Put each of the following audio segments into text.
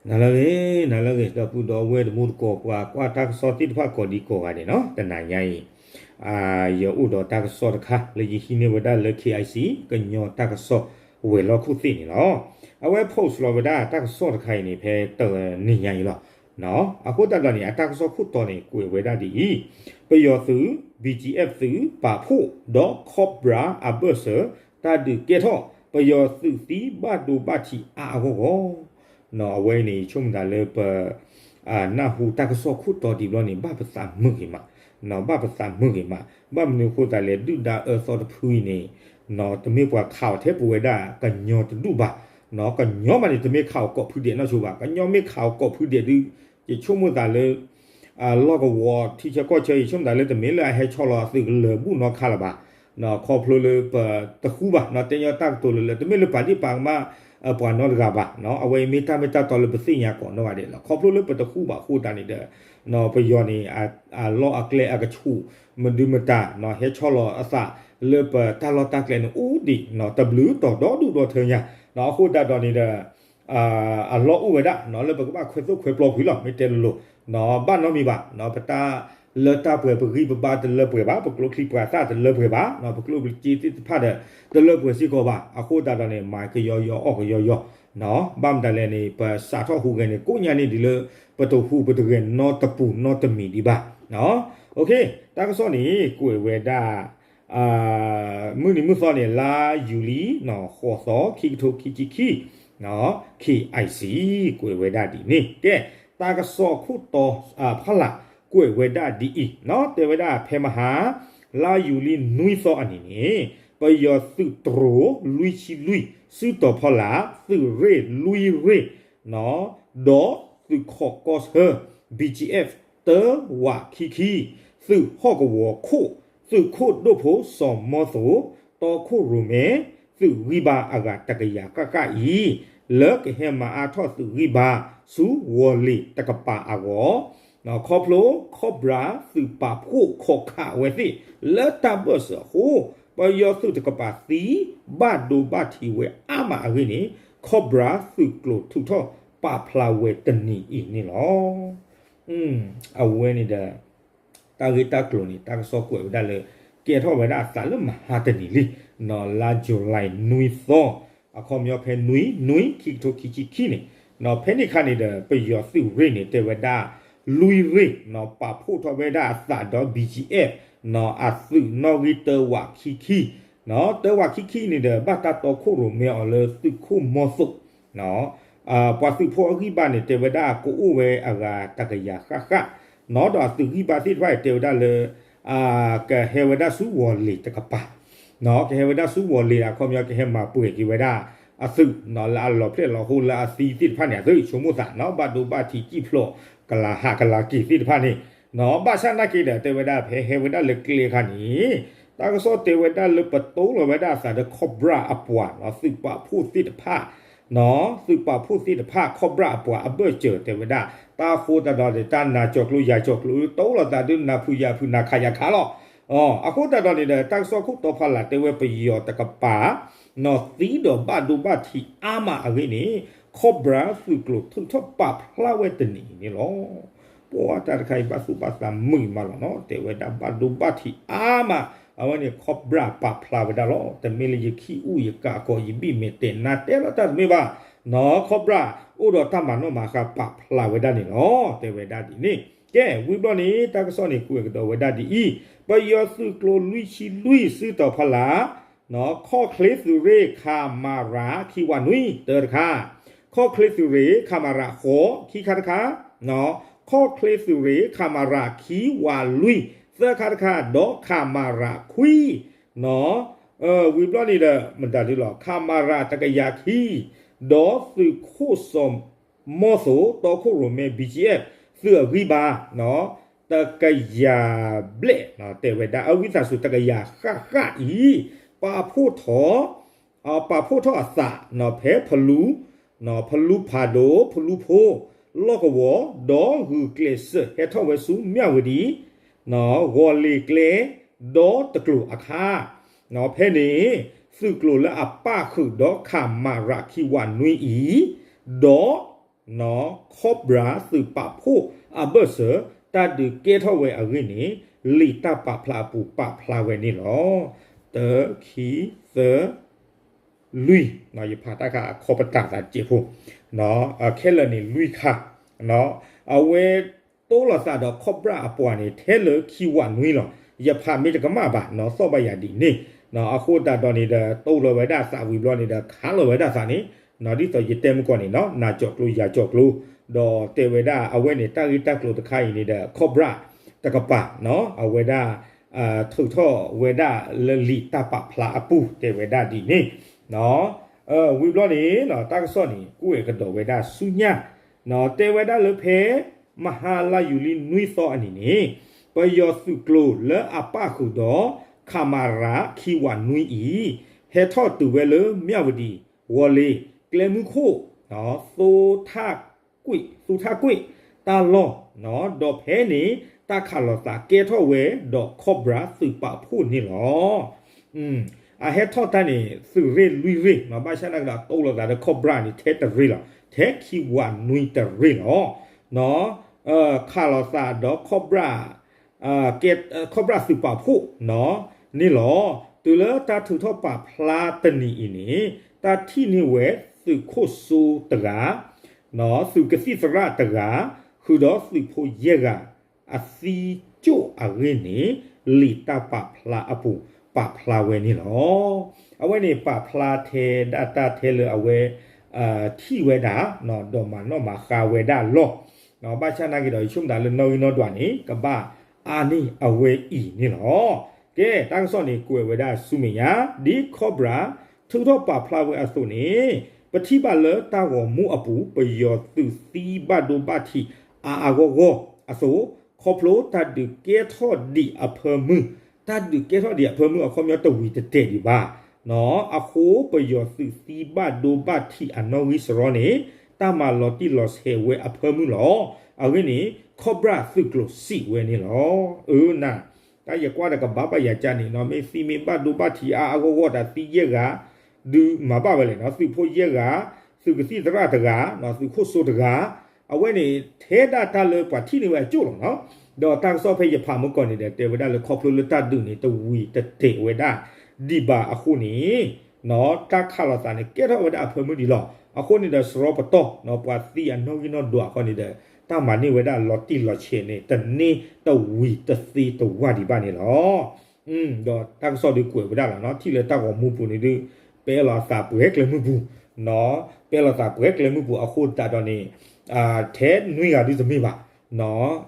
နၤလၢအဂ့ၤ, နၤလၢအဂ့ၤ ဒီပုၢ်ဒီဝဲၢ်တံၤသကိး ပှၤကွၢ်တၢ်ကစီၣ်သ့ၣ်တဖၣ်ကိးဒံကိးဂၤဒဲးနီၤ, တနၤညါအံၤ ယအိၣ်ဒီးတၢ်ကစီၣ်တခါ လၢယဟံးန့ၢ်ဝဲဒၣ်လၢ KIC ကညီတၢ်ကစီၣ်ဝဲၤလီၢ်ခိၣ်သ့ၣ်န့ၣ်လီၤ. အဝဲ post လီၤဝဲဒၣ်တၢ်ကစီၣ်တခါအံၤန့ၣ် ဖဲတနံၤညါအံၤလီၤ. အဃိသတးဒီးန့ၣ် အတၢ်ကစီၣ်ခိၣ်တီန့ၣ် ကွဲးဝဲဒၣ်ဒ်အံၤ, ပယီၤသုး BGF သုးပာ်ဖှိၣ်ဒီး Cobra အဘၢၣ်စၢၤ တၢ်ဒုးကဲထီၣ် ပယီၤသုးသံဘၣ်ဒိဘၣ်ထံးအါအဂီၢ်ဂီၢ် အဝဲအံၤန့ၣ် ယဆိကမိၣ်သးလၢပ နၢ်ဟူတၢ်ကစီၣ်ခိၣ်တီဒ်ဘျီန့ၣ် ဘၣ်ပသးမုာ်ဂ့ၤမး, ဘၣ်ပသးမုာ်ဂ့ၤမး, ဘၣ်မနုၤအဃိသတးလဲၣ် ဒုၣ်ဒါအၢသီတဖုအံၤန့ၣ် တမ့ၢ်ပှၤခးအီၤထဲပဝဲဒၣ်ကညီတဒူၣ်ဘၣ်, ကညီမးန့ၣ် တမ့ၢ်ခးအီၤကိးဖုဒဲးနီၢ်ဆိဘၣ်, ကညီမ့ၢ်ခးအီၤကိးဖုဒဲးဒုး ယဆိကမိၣ်သးလၢ လီၢ်ကဝီၤထံဆၢကီၢ်ဆၢ ယဆိကမိၣ်သးလၢတမ့ၢ်လၢအဟဲဆီလီၤအသုးကလၢၤဘူၣ်နီတခါလၢၤဘၣ်, ခီဖျိလၢပတဃူဘၣ်, တဲညီတၢ်ကတိၤလၢလၢ တမ့ၢ်လၢပာ်ဒ့ၣ်ပာ်ကမၣ် ပှၤနီတဂၤဘၣ်, အဝဲအံၤမ့ၢ်တၢ်မ့ၢ်တၢ်တီလၢပသ့ၣ်ညါကိးနီၢ်ဂၤဒဲးလီၤ. ခီဖျိလၢပတဃူဘၣ်အဃိသတးန့ၣ်ဒီး ပယီၤန့ၣ် အလီၢ်အကျဲအကဆူး မဒုမတၤ ဟဲဆီလီၤအသး လၢပတၢ်လီၢ်တၢ်ကျဲန့ၣ်အိၣ်ဒံး တဘျုးတီၤဒီဒူၣ်ဒီထၢညါ, အဃိသတးဒီးန့ၣ်ဒီး အလီၢ်အိၣ်ဝဲဒၣ် လၢပကဘၣ်ခွဲသိၣ်ခွဲပျီကွံာ်လီၤ မ့ၢ်တဲလိၤလိၤ ဘၣ်နီတမံၤဘၣ်, ပတၢ်လၢတၢ်ပှဲၤ ပဂံၢ်ပဘါတလၢပှဲၤဘၣ်, ပကျိချံပှၤသၣ်တလၢပှဲၤဘၣ်, ပကျိပစ့သ့ၣ်တဖၣ်ဒီး တလၢပှဲၤစ့ၢ်ကီးဘၣ်, အဃိသတးဒီးန့ၣ် မၤကယီယီအီၣ်ကယီယီ, ဘၣ်မတၤလဲၣ်န့ၣ် ပစးထီၣ်ဟူးဂဲၤန့ၣ် ကိးညါန့ၣ်ဒ်လၢ ပတဟူးပတဂဲၤနီတပူၤနီတမံၤဒံးဘၣ်. တၢ်ကစီၣ်န့ၣ် ကွဲးဝဲဒၣ် မုၢ်နံၤမုၢ်သီန့ၣ် လါယူၤလံ ဃိးသီ ခံကထိခံဆံခံ KIC ကွဲးဝဲဒၣ်ဒ်န့ၣ်, ကဲ တၢ်ကစီၣ်ခိၣ်တီဖီလာ် ကွဲးဝဲဒၣ်ဒ်အံၤ, တဲဝဲဒၣ်ဖဲမဟါ လါယူၤလံနွံသီအနံၤန့ၣ် ပယီၤသုးတြိၤလွံၢ်ဆံလွံၢ် စုတီၤဖီလာ် သုးရ့ၣ်လွံၢ်ရ့ၣ် ဒီးသုးခိးကီၢ်ဆၢ BGF တၢဝးခံခံ, သုးဟီၣ်ကဝီၤခိၣ် သုးခိၣ်ဒိၣ်ဖိစီၤမီသိး တီခိၣ်ရိၣ်မဲ သုးဂံၢ်ဘါအဂၤတကယၤဃၣ်ဃၣ်အံၤ လၢကဟဲမၤအါထီၣ်သုးဂံၢ်ဘါဆူဝီၤလ့ၤတကပၤအဂီၢ် ခီဖျိ Cobra သုးပာ်ဖှိၣ်ခီၣ်ခးဝဲသ့ၣ် လၢတၢ်ဘၢၣ်စၢၤအဃိ ပယီၤသုးတကပၤသံ ဘၣ်ဒိဘၣ်ထံးဝဲအါမးအဂ့ၢ်န့ၣ် Cobra သုးကျိၤထုးထီၣ်ပာ်ဖျါဝဲတနံၤအံၤန့ၣ်လီၤ. အဝဲန့ၣ်ဒီး တၢ်ဂ့ၢ်တၢ်ကျိၤန့ၣ် တၢ်ကစီၣ်ကွဲးဝဲဒၣ်လၢ ကဲထီၣ်ဝဲဒၣ်အသးလၢမဟါတနံၤလံ, လါ July နွံသီ အခီပညီဖဲနွံ နွံ ခံကထိခံဆံခံန့ၣ်, ဖဲန့ၣ်အခါန့ၣ်ဒီး ပယီၤသုးရ့ၣ်န့ၣ် တဲဝဲဒၣ် လွံၢ်ရ့ၣ် ပာ်ဖှိၣ်ထီၣ်ဝဲဒၣ်အသးဒီး BGF အသုးနီၣ်ဂံၢ်တၢဝးခံခံ, တၢဝးခံခံန့ၣ်ဒီး ဘၣ်တၢ်တီခိၣ်ရိၣ်မဲအီၤလၢသုးခိၣ်မီသိး ပှၤသုးဖိအဂံၢ်ဘါန့ၣ် တဲဝဲဒၣ်ကအိၣ်ဝဲအဂၤတကယၤဃၣ်ဃၣ်, ဒီးအသုးဂံၢ်ဘါသ့ၣ်တဖၣ်န့ၣ် တဲဝဲဒၣ်လၢ ကဟဲဝဲဒၣ်ဆူဝီၤလ့ၤတကပၤ, ကဟဲဝဲဒၣ်ဆူဝီၤလ့ၤအခီပညီ ကဟဲမၤပှဲၤက့ၤဝဲဒၣ်အသုး လၢအလီၤဖျဲၣ်လီၤဟိလၢအသံသ့ၣ်တဖၣ်န့ၣ် အသုးဆိကမိၣ်သး ဘၣ်ဒိဘၣ်ထံးစံၣ်ဖျိး ကလၤဟးကလၤက့ၤသ့ၣ်တဖၣ်န့ၣ်, ဘၣ်ဆၣ်နာ်က့ဒီး တဲဝဲဒၣ်ဖဲဟဲဝဲဒၣ်လၢကျဲအခါန့ၣ် တၢ်ကစီၣ်တဲဝဲဒၣ်လၢပတိလီၤဝဲဒၣ်အသးဒီး Cobra အပှၤ သုးပာ်ဖှိၣ်သ့ၣ်တဖၣ် သုးပာ်ဖှိၣ်သ့ၣ်တဖၣ် Cobra အပှၤအဘၢၣ်စၢၤတဲဝဲဒၣ် တၢ်ဃိသတးဒီး တၢ်နၤကၠီၤကျိယၤကၠီၤကျိ တိလီၤသးဒုးနၤဖုးယၤဖုးနၤခးယၤခးလီၤ. အဃိသတးဒီးန့ၣ်ဒီး တၢ်ကစီၣ်ခိၣ်တီဖီလာ်တဲဝဲပယီၤတကပၤ သံဒီးဘၣ်ဒိဘၣ်ထံးအါမးအဂ့ၢ်န့ၣ် Cobra သုးကျိၤထုးထီၣ်ပာ်ဖျါဝဲတနံၤအံၤန့ၣ်လီၤ. ပှၤတၢ်တခါအံၤ ဘၣ်သူၣ်ဘၣ်သးမုာ်မးလီၤနီၤ, တဲဝဲဒၣ်ဘၣ်ဒိဘၣ်ထံးအါမး, အဝဲန့ၣ် Cobra ပာ်ဖျါဝဲဒၣ်လီၤ. တမ့ၢ်လၢယခံအူၣ်ယကးကီး ယဘံၣ်မဲာ်တဲာ်နါတဲလီၤတၢ်တမ့ၢ်ဘၣ်, Cobra အိၣ်ဒီးတၢ်မၤနီၣ်မၤဃါပာ်ဖျါဝဲဒၣ်န့ၣ်လီၤ. တဲဝဲဒၣ်ဒ်န့ၣ်, ကဲ ဝံၤဘျီန့ၣ် တၢ်ကစီၣ်န့ၣ် ကွဲးကဒီးဝဲဒၣ်ဒ်အံၤ, ပယီၤသုးကျိၤလွံၢ်ဆံလွံၢ် စုတီၤဖီလာ် ခီၣ်ချ့သုးရ့ၣ် ခမရ ခံဝးနွံ တၢတခါ, ခီၣ်ချ့သုးရ့ၣ် ခမရ ဃိး ခံခါတခါ, ခီၣ်ချ့သုးရ့ၣ် ခမရ ခံဝးလွံၢ် သၢခါတခါ, ဒီး ခမရ ခွံ ဝံၤဘျီန့ၣ်ဒီး မတၤဒုလီၤ ခမရ တကယၤခံ, ဒီးသုးခိၣ်စီၤမီသိး တီခိၣ်ရိၣ်မဲ BGF သုးအဂံၢ်ဘါ တကယၤဘျဲၣ် တဲဝဲဒၣ် အဝံသးစူၤ တကယၤဃၣ်ဃၣ်အံၤ ပာ်ဖှိၣ်ထီၣ် ပာ်ဖှိၣ်ထီၣ်အသး ဖဲဖလူ, ဖလူဖးဒိၣ် ဖလူဖိ လီၢ်ကဝီၤ ဒီးဂုာ်ကျဲးစၢးဟဲထီၣ်ဝဲဆူမၠၣ်ဝတံၤ ဂီၤလ့ၤကျဲ ဒီတကျိၤအခါ, ဖဲန့ၣ် သုးကျိၤလၢအပၣ်ဃုာ်ဒီး ခမရ ခံဝးနွံအံၤ ဒီး Cobra သုးပာ်ဖှိၣ်အဘၢၣ်စၢၤ တၢ်ဒုးကဲထီၣ်ဝဲအဂ့ၢ်န့ၣ် လံာ်တၢ်ပာ်ဖျါအပူၤပာ်ဖျါဝဲန့ၣ်လီၤ. တၢ ခံ သၢ လွံၢ်, ယဖးတၢ်ခါအခီပတာ်သးတစဲးဖိ, ခဲလၢာ်န့ၣ်လွံၢ်ခါ, အဝဲတိလိာ်သးဒီး Cobra အပှၤန့ၣ် ထဲလၢခံဝးနွံလီၤ. ယဖးမ့ၢ်တကမၣ်ဘၣ် သီၣ်ဘၣ်ယၤဒ်န့ၣ်, အဃိသတးဒီးန့ၣ်ဒီး တိလိာ်ဝဲဒၣ်သးဝံၤဘျီန့ၣ်ဒီး ခးလီၤဝဲဒၣ်သးန့ၣ်, ဒ်သိးယတဲမုၢ်ကီၢ်န့ၣ် နၤကၠီၤကျိယၤကၠီၤကျိ, ဒီးတဲဝဲဒၣ်အဝဲန့ၣ် တၢ်ဂ့ၢ်တၢ်ကျိၤတခါအံၤန့ၣ်ဒီး Cobra တကပၤ, အဝဲဒၣ် ထုးထီၣ်ဝဲဒၣ်လၢလံာ်တၢ်ပာ်ဖျါအပူၤ တဲဝဲဒၣ်ဒ်န့ၣ်, ဝံၤဘျီန့ၣ် တၢ်ကစီၣ်န့ၣ် ကွဲးကဒီးဝဲဒၣ်ဆူညါ, တဲဝဲဒၣ်လၢဖဲ မဟါလါယူၤလံနွံသီအနံၤန့ၣ် ပယီၤသုးကျိၤလၢအပၣ်ဃုာ်ဒီး ခမရ ခံဝးနွံအံၤ ဟဲထီၣ်တုၤဝဲလၢ မၠၣ်ဝတံၤ, ဝီၤလ့ၤ, ကျဲမုၢ်ခိၣ်, သိထၣ်ကွ့ၣ်, သိထၣ်ကွ့ၣ်တၢ်လီၢ်, ဒီးဖဲန့ၣ် တၢ်ခးလိာ်သးကဲထီၣ်ဝဲဒီး Cobra သုးပာ်ဖှိၣ်န့ၣ်လီၤ. အဟဲထီၣ်တၢ်န့ၣ် သုးရ့ၣ်လွံၢ်ရ့ၣ်, ဘၣ်ဆၣ်နာ်က့ဒီး တိလိာ်သးဒီး Cobra န့ၣ် ထဲတရ့ၣ်လီၤ, ထဲခံဝးနွံတရ့ၣ်လီၤ. ခးလိာ်သးဒီး Cobra, Cobra သုးပာ်ဖှိၣ်န့ၣ်လီၤ. တုၤလၢတၢ်ထုးထီၣ်ပာ်ဖျါတနံၤအံၤန့ၣ် တၢ်ထံၣ်န့ၢ်ဝဲသုးခိၣ်စိတဂၤ, သုးကသံၣ်သရၣ်တဂၤ, ဃုာ်ဒီးသုးဖိယဲၢ်ဂၤ အသံကၠိၣ်အဂ့ၢ်န့ၣ် လံာ်တၢ်ပာ်ဖျါအပူၤပာ်ဖျါဝဲန့ၣ်လီၤ. အဝဲန့ၣ်ပာ်ဖျါထဲဒၣ်တၢ်ထဲလၢအဝဲ ထံၣ်ဝဲဒၣ် ဒီးမၤနီၣ်မၤဃါဝဲဒၣ်လီၢ်, ဘၣ်ဆၣ်နာ်က့ဒီး ယဆိကမိၣ်သးလၢနီၣ်ဂံၢ်နီၣ်ဒွးန့ၣ် ကဘၣ်အါန့ၢ်အဝဲအံၤန့ၣ်လီၤ. ကဲ တၢ်ကစီၣ်န့ၣ် ကွဲးဝဲဒၣ်ဆူမဲာ်ညါ ဒ် Cobra ထုးထီၣ်ပာ်ဖျါဝဲအသိးန့ၣ် ပထံၣ်ဘၣ်လၢတၢ်ဂီၤမူအပူၤ ပယီၤသုးသံဘၣ်ဒိဘၣ်ထံးအါအါဂီၢ်ဂီၢ်အသိး, ခီဖျိတၢ်ဒုးကဲထီၣ်ဒံးအဖၢမုၢ်, တၢ်ဒုးကဲထီၣ်ဒံးအဖၢမုၢ်အခီပညီတဝံၤတတဲာ်ဒံးဘၣ်. အဃိပယီၤသုးသံဘၣ်ဒိဘၣ်ထံးအနီၣ်ဂံၢ်စရီန့ၣ် တၢ်မၤလီၤတံၢ်လီၤဆဲးဝဲအဖၢမုၢ်လီၤ. အဂ့ၢ်န့ၣ် Cobra သုးကျိၤစံးဝဲန့ၣ်လီၤ. အၢ နၤ တၢ်ယကွၢ်ဒီးကဘၣ်ဘၣ်ယၤကၢ်န့ၣ် မ့ၢ်သံမ့ၢ်ဘၣ်ဒိဘၣ်ထံးအါအါဂီၢ်ဂီၢ် တၢ်သံယဲၢ်ဂၤ ဒုးမၤဘၣ်ဝဲလဲၣ်နီၤ, သုးဖိယဲၢ်ဂၤ, သုးကသံၣ်သရၣ်တဂၤ, သုးခိၣ်စိတဂၤ, အဝဲန့ၣ် ထဲဒၣ်တၢ်လၢပှၤထံၣ်န့ၢ်ဝဲအကၠိၣ်လီၤနီၤ. ဒီးတၢ်ကစီၣ်ဖဲယဖးမုၢ်ကီၢ်န့ၣ်ဒီး တဲဝဲဒၣ်လၢခီဖျိလၢတၢ်ဒုးန့ၣ် တဝံၤတတဲာ်ဝဲဒၣ်ဒံးဘၣ်အဃိန့ၣ် တၢ်ခးလိာ်သးန့ၣ် ကဲထီၣ်ဝဲဒၣ်အဖၢမုၢ်ဒံးလီၤ. အဃိန့ၣ်ဒီး စရီပတီၢ် ပှၤသံအနီၣ်ဂံၢ်နီၣ်ဒွးအဃိန့ၣ်ဒီး တၢ်မၤန့ၢ်ဝဲဒၣ်လီၤတံၢ်လီၤဆဲးန့ၣ် တန့ၢ်တဝံၤတသ့တဝၢ်ဒံးဘၣ်န့ၣ်လီၤ. ဒီးတၢ်ကစီၣ်ဒုးကွဲးဝဲဒၣ်လီၤနီၤ, ထံၣ်လၢတၢ်ဂီၤမူပူၤန့ၣ်ဒုး ပဲလီၤသးပှဲၤကျဲမုၢ်ပူၤ, ပဲလီၤသးပှဲၤကျဲမုၢ်ပူၤအဃိသတးဒီးန့ၣ် ထဲနွံဂၤဒုးတမ့ၢ်ဘၣ်,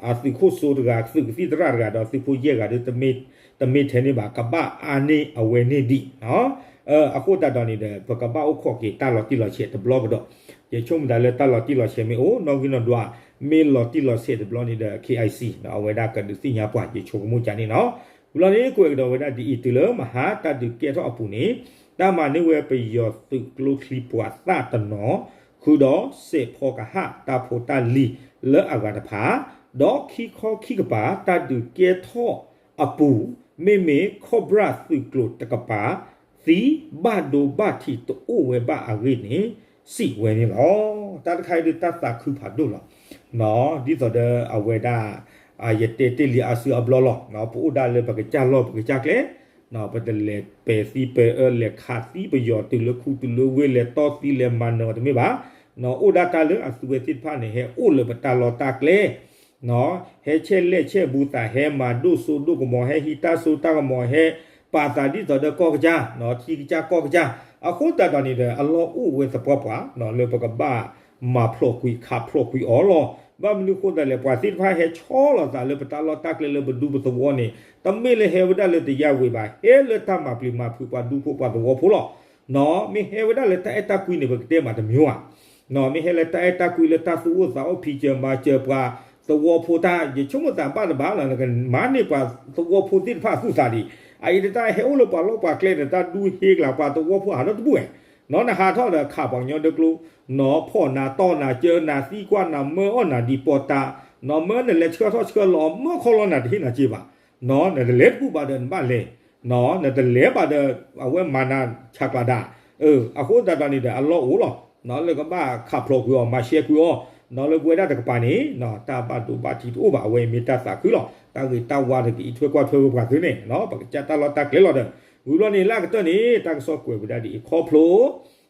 အသုးခိၣ်စိတဂၤ, သုးကသံၣ်သရၣ်တဂၤ ဒီးသုးဖိယဲၢ်ဂၤဒုး တမ့ၢ်ထဲန့ၣ်ဘၣ်, ကဘၣ်အါန့ၢ်အဝဲန့ၣ်ဒံး. အဃိသတးဒီးန့ၣ်ဒီး ပကဘၣ်အိၣ်ခိးက့ၤတၢ်လီၤတံၢ်လီၤဆဲးတဘျီကဒီး, ယဆိကမိၣ်သးလၢတၢ်လီၤတံၢ်လီၤဆဲးမ့ၢ်အိၣ် နီၣ်ဂံၢ်နီၣ်ဒွး မ့ၢ်လီၤတံၢ်လီၤဆဲးတဘျီန့ၣ်ဒီး KIC အဝဲဒၣ်ကဒုးသ့ၣ်ညါပှၤ ယဆိကမိၣ်ကန့ၣ်နီၤ. ဝံၤလီၤန့ၣ် ကွဲးကဒီးဝဲဒၣ်ဒ်အံၤ, တုၤလၢမဟါတၢ်ဒုးကဲထီၣ်အပူၤန့ၣ် တၢ်မၤန့ၢ်ဝဲပယီၤသုးကျိချံပှၤသၣ်တနီၤ ဃုာ်ဒီးစဲးဖီကဟၣ်တၢ်ဖိတၢ်လံၤလၢအဂၤတဖၣ်, ဒီးခံခီခံကပၤတၢ်ဒုးကဲထီၣ်အပူၤ မ့မ့ၢ် Cobra သုးကျိၤတကပၤ သံဘၣ်ဒိဘၣ်ထံးတအိၣ်ဝဲဘၣ်အဂ့ၢ်န့ၣ် စံးဝဲန့ၣ်လီၤ. တၢ်တခါအံၤဒုးတၢ်သးခုဖးဒိၣ်လီၤ. ဒ်သိးဒီးအဝဲဒၣ် ယတဲတ့ၢ်လံအါစုအါဘျီလီၤ. ပအိၣ်ဒၣ်လၢပကစၢ်လီၢ်ပကစၢ်ကျဲ, ပတလဲၤပဲာ်သံပဲာ်အၢ လဲၤခးသံပယီၤတုၤလၢခူတုၤလၢဝ့ၢ် လဲၤတီၢ်သံလဲၤမၤနၢၤအီၤတမ့ၢ်ဘၣ်. အိၣ်ဒၣ်တၢ်လၢအသုဝဲသ့ၣ်တဖၣ်န့ၣ် ဟဲအိၣ်လၢပတၢ်လီၢ်တၢ်ကျဲ ဟဲဆဲးလဲၣ်ဆဲးဘူးသး ဟဲမၤဒိၣ်စိဒိၣ်ကမီၤ ဟဲဟံးတၢ်စိတၢ်ကမီၤ ဟဲပာ်သးဒ်သိးဒီးကီၢ်ကစၢ် ထံကစၢ်ကီၢ်ကစၢ်. အဃိသတးဒီးန့ၣ်ဒီး အလီၢ်အိၣ်ဝဲသပှၢ်ပှၢ် လၢပကဘၣ်မၤဖျိးကွံာ်ခးဖျိးကွံာ်အီၤလီၤ. ဘၣ်မနုၤအဃိသတးလဲၣ် ပှၤသ့ၣ်တဖၣ်ဟဲဆီလီၤသးလၢပတၢ်လီၢ်တၢ်ကျဲလၢပဒူပသဝီန့ၣ် တမ့ၢ်လၢဟဲဝဲဒၣ်လၢတယၢ်ဝ့ၤဘၣ်, ဟဲလၢတၢ်မၤပျံၤမၤဖုးပှၤဒူဖိပှၤသဝီဖိလီၤ. မ့ၢ်ဟဲဝဲဒၣ်လၢတၢ်အဲၣ်တၢ်ကွံန့ၣ် ပကတဲမးတမံၤဧါ. မ့ၢ်ဟဲလၢတၢ်အဲၣ်တၢ်ကွံလၢတၢ်သူၣ်အိၣ်သးအိၣ် ဖံးစၢၤမၤစၢၤပှၤသဝီဖိတၢ် ယဆိကမိၣ်သးဘၣ်တဘၣ်လီၤ နကမၤန့ၢ်ပှၤသဝီဖိသ့ၣ်တဖၣ်အသူၣ်သးဒံး. အအံၤတၢ်ဟဲအိၣ်လၢပှၤလီၢ်ပှၤကျဲန့ၣ် တၢ်ဒူဟ့ကလၤပှၤသဝီဖိဟးထီၣ်တဘူၣ်ဝဲ, နဟးထီၣ်ဒီးခးပှၤကညီဒၢကျိ, နီၢ်ဖီၣ်နၤတီၢ်နၤကၢနၤသံကွၢ်နၤမၢအီၣ်နၤဒံးပီးတး, နီၢ်မၢနလဲၤဆှၢထီၣ်ဆှၢလီၤ မၢခီလီၤနၤတဟ့ၣ်နၤစ့ဘၣ်. နီၢ်နတလဲၤတဘူၣ်ဘၣ်ဒီးနဘၣ်လဲၤ, နီၢ်နတလဲၤဘၣ်ဒီး အဝဲမၤနၤဆးကျးဒၣ်. အဃိသတးဒီးန့ၣ်ဒီး အလီၢ်အိၣ်လီၤ. လၢကဘၣ်ခးဖျိးကွံာ်အီၤ မၤရှဲကွံာ်အီၤ လၢပဝဲဒၣ်တကပၤန့ၣ် တၢ်ဘၣ်ဒိဘၣ်ထံးတအိၣ်ဘၣ်. အဝဲအံၤမ့ၢ်တၢ်သးခုလီၤ. တၢ်ဂ့ၤတၢ်ဝါတကအံးထွဲကွၢ်ထွဲဝဲပှၤသုန့ၣ် ပကစၢ်တၢ်လီၢ်တၢ်ကျဲလီၤဒီး ဝံၤဘျီန့ၣ်လၢအကတၢၢ်န့ၣ် တၢ်ကစီၣ်ကွဲးဝဲဒၣ်ဒ်အံၤ ခီဖျိ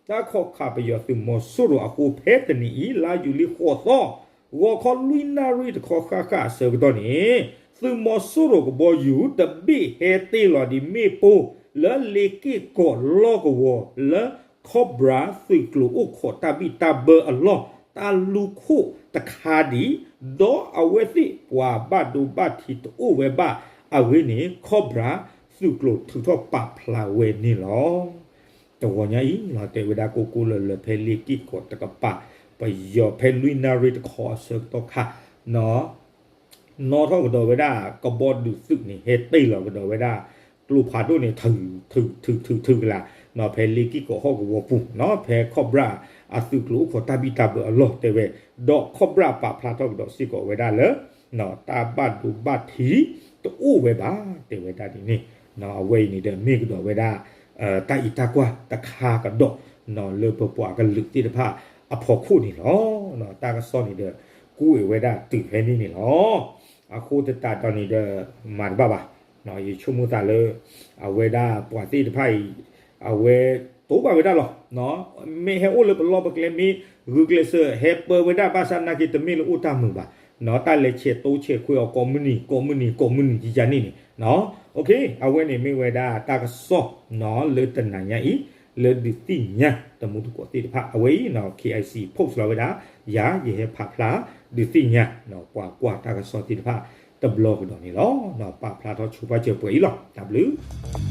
တၢ်ခီၣ်ခးပယီၤသုးမီၤစိရိၤအဃိ ဖဲတနံၤအံၤ လါယူၤလံဃိးသီ ဂီၤခီလွံၢ်နၣ်ရံၣ်တခီဃၣ်ဃၣ်အဆၢကတီၢ်န့ၣ် သုးမီၤစိရိၤကဘီယူၤတဘ့ၣ်ဟဲတ့ၢ်လီၤဒံးမ့ၣ်ပိၢ်လၢလ့က့ၢ်ကီးလီၢ်ကဝီၤလၢ ခီၣ်ဘြၣ်သုးကျိၤအိၣ်ခိးတၢ်ဘံၣ်တၢ်ဘၢအလီၢ် တၢ်လူၤခိၣ်တခါဒံး ဒီးအဝဲသ့ၣ်ပှၤဘၣ်ဒိဘၣ်ထံးတအိၣ်ဝဲဘၣ်အဂ့ၢ်န့ၣ် ခီၣ်ဘြၣ်သုးကျိၤထုးထီၣ်ပာ်ဖျါဝဲန့ၣ်လီၤ. တဂီၤညါအံၤ တဲဝဲဒၣ်ကိၢ်ကိၢ်လၢၤလၢၤ ဖဲလ့က့ၢ်ကီးတကပၤ ပယီၤဖဲလွံၢ်နၣ်ရံၣ်တခီအဆၢကတီၢ်ခါ နီၣ်ထီၣ်ကဒီးဝဲဒၣ် ကဘီဒုးသုးန့ၣ် ဟဲတ့ၢ်လီၤကဒီးဝဲဒၣ် ကျိဖးဒိၣ်န့ၣ် ထုးထုးထုးထုးကလာ် ဖဲလ့က့ၢ်ကီးဟီၣ်ကဝီၤပူၤ ဖဲခီၣ်ဘြၣ်အသုးကျိၤအိၣ်ခိးတၢ်ဘံၣ်တၢ်ဘၢအလီၢ်တဲဝဲ ဒီးခီၣ်ဘြၣ်ပာ်ဖျါထီၣ်ကဒီးစ့ၢ်ကီးဝဲဒၣ်လၢ တၢ်ဘၣ်ဒိဘၣ်ထံးတအိၣ်ဝဲဘၣ် တဲဝဲဒၣ်ဒ်န့ၣ် အဝဲအံၤန့ၣ်ဒီးမ့ၢ်ကဒီးဝဲဒၣ် တၢ်အံးတၢ်ကွၢ်တခါကဒီး လၢပပှၤကလုာ်သ့ၣ်တဖၣ်အဖီခိၣ်န့ၣ်လီၤ. တၢ်ကစီၣ်န့ၣ်ဒီး ကူးဝဲဒၣ်တုၤဖဲန့ၣ်န့ၣ်လီၤ. အဃိသတးဒီးန့ၣ်ဒီး မၤတဘၣ်ဘၣ်. ယဆိကမိၣ်သးလၢ အဝဲဒၣ်ပှၤသ့ၣ်တဖၣ်အံၤ အဝဲတိၢ်ဘၣ်ဝဲဒၣ်လီၤ. မ့ၢ်ဟဲအိၣ်လၢပလီၢ်ပကျဲ မ့ၢ်ဂုာ်ကျဲးစၢး ဟဲပၢဝဲဒၣ်ဘၣ်ဆၣ်နာ်က့ တမ့ၢ်လၢအိၣ်တၢ်မုာ်ဘၣ်. တၢ်လဲၤဆဲးတိဆဲးခွဲးအီၤကိးမုၢ်နံၤ ကိးမုၢ်နံၤ ကိးမုၢ်နံၤယံယံန့ၣ်န့ၣ် အဝဲန့ၣ်မ့ၢ်ဝဲဒၣ်တၢ်ကစီၣ် လၢတနၤညါအံၤ လၢဒုးသ့ၣ်ညါတမူတကိးသ့ၣ်တဖၣ် အဝဲအံၤ KIC post လီၤဝဲဒၣ် ယၤယဟဲဖးဖျါ ဒုးသ့ၣ်ညါ ပှၤကွၢ်တၢ်ကစီၣ်သ့ၣ်တဖၣ် တဘျီကဒီးန့ၣ်လီၤ. ပာ်ဖျါထီၣ်ဆိပာ်စၢၤပှဲၤအံၤလီၤ. တၢ်ဘျုး